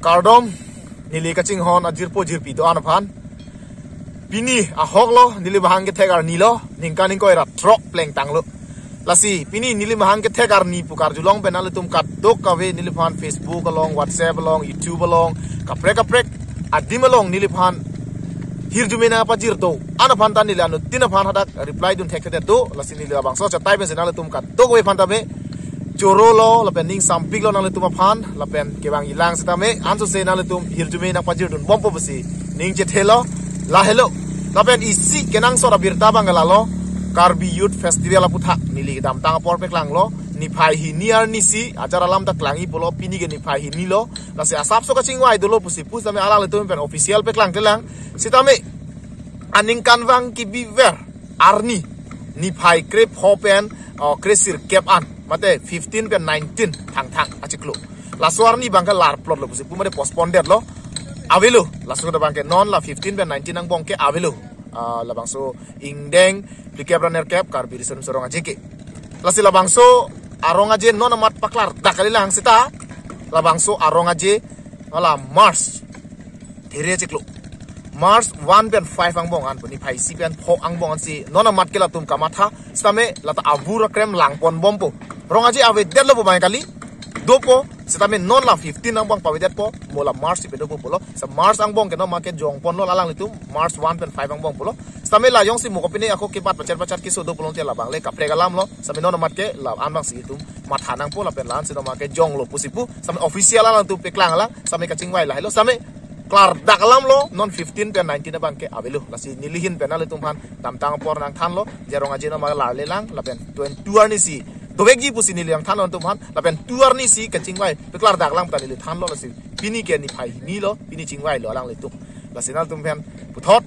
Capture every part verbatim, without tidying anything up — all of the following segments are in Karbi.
Kardom, neli kachinghon ajirpo jirpi do-an aphan. Pini ahok lo, neli mahang kethek arni lo, ningkan ingkoi ra throk plengtang lo. Lasi, pini neli mahang kethek arni pu karjulong pen nanglitum kadokave neliphan Facebook along, WhatsApp along, YouTube along, kaprek kaprek adim along neliphan hirjume nangpajir do-an aphan ta neli anuttin aphan hadak reply dun thekthedet do. Lasi neli labangso chatai pensi nanglitum kadokave aphan tame choro lo, lapen ning sampik lo nanglitum aphan, lapen kevang ilang sitame, ansose nanglitum hirjume nangpajir dun bompo pusi ning chethe lo, lahelo. Lapen isi kenangsot abirta abang ke lalo, Karbi Youth Festival aputhak neli kedamtang apor peklang lo, niphai hini arni si, ajar alam ta klangji pulo, pini ke niphai hini lo, lasi asapso kachingvai dolo pusi pu sitame alanglitum pen official peklang kelang, sitame aningkanvang kebiver arni, niphai krepho pen, oh, kresirkep an, mate fifteen pen nineteen thangthang achiklo. Laso arni abang ke lar plot lo pusi pu mate postpone det lo. Avelo, laso abang ke non la fifteen pen nineteen angbong ke avelo. Ah, labangso ingdeng phlikep ra nerkep Karbi Riso Nimso Rong Aje ke. Lasi labangso arong aje non amat paklardak kalilang seta. Labangso arong aje hala March three achiklo. March one pen five angbong an pu, niphai isi pen pho angbong ansi non amat ke latum kamatha, sitame lata abur akrem langpon bompo. Rong aje avedet lo pu abang kali, dopo, sitame non la fifteen angbong pavedetpo, mo la March si pedopo pulo. Sa March angbong ke non amat ke jongpon lo alanglitum, March one pen five angbong pulo. Sitame la jongsi mo kopine ako kebat pachat pachat keso do pulote labang le kaprek alam lo. Sitame non amat ke la-an abangsi itum matha nangpo lapen la-ansi non amat ke jonglo pusi pu. Sitame official alangtum peklang lang, sitame kachingvai lahelo. Sitame klardak alam lo, non fifteen pen nineteen abang ke avelo. Lasi neli ahin pen nanglitum aphan damtang apor nangthanlo, je arong aje non amat larlelang, lapen twenty-two arni si dovekji pusi neli nangthanlo nanglitum aphan, lapen two arni si kachingvai peklardak alam ta neli thanlo. Lasi pini ke niphai hini lo, pini chingvai lo alanglitum. Lasi nanglitum aphan puthot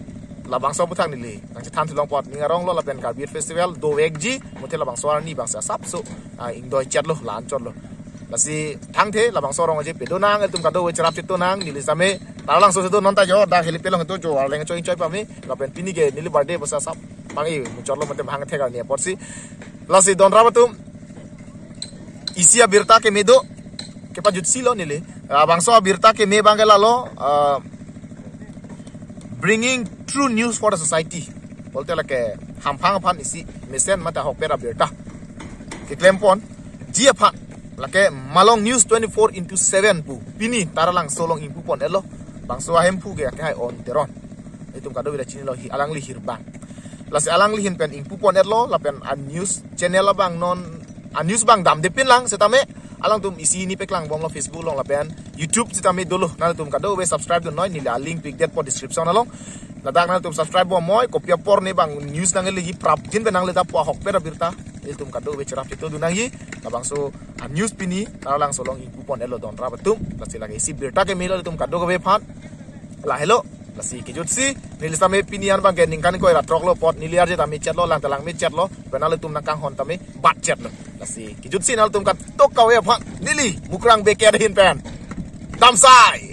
labangso aputhak neli nangchethan thulong apot ning arong lo, lapen Karbi Youth Festival dovekji, mate labangso arni abangsi asapso, ah, ingdoi chet lo, la-an chot lo. Lasi thangthe, labangso arong aje pedo nang, itum kadokave cherap cheto nang, neli sitame Taralangso si do, non ta jo dak helipad along do jo, arleng choi choi pame, lapen pini ke neli birthday basa sap mangi muchot lo mate mahang thek arni apotsi. Lasi don rap atum, isi abirta keme do, kepajutsi lo neli. Labangso abirta keme abang ke lalo, ah, bringing true news for the society. Pulote lake hamphang aphan isi mesen mate ahokpet abirta keklemponji aphan, lake Malong News twenty-four into seven pu pini Taralangso along ingpupon-etlo. Bangso ahemphu ke akehai On Teron. Itum kadokave ta chinilo, hi alangli hirbang. Lasi alangli ahin pen ingpupon-etlo, lapen a-news channel abang non, a-news abang damdepin lang sitame, alangtum isi hini peklang bomlo Facebook along lapen YouTube sitame dolo. Nanglitum kadokave subscribe dunnoi, neli a-link pikdetpo description along. Ladak nanglitum subscribe bomnoi, kopi apor ne abang news nangliji prapjin pen nangle dapo ahokpet abirta, ilitum kadokave cherap cheto dun nangji. Labangso a-news pini Taralangso along ingpupon-etlo don rap atum. Lasi lake isi birta kemelo ilitum kadokave aphan. Lahelo, lasi kejutsi, neli sitame pini an abang ke ningkan ingkoi ra throk lo apot neli arje tame chet lo, lang ta langme chet lo, pen nanglitum nangkanghon tame bat chet lo. Lasi kejutsi nanglitum kadokave aphan, neli Mukrang Bey ahin pen damsai.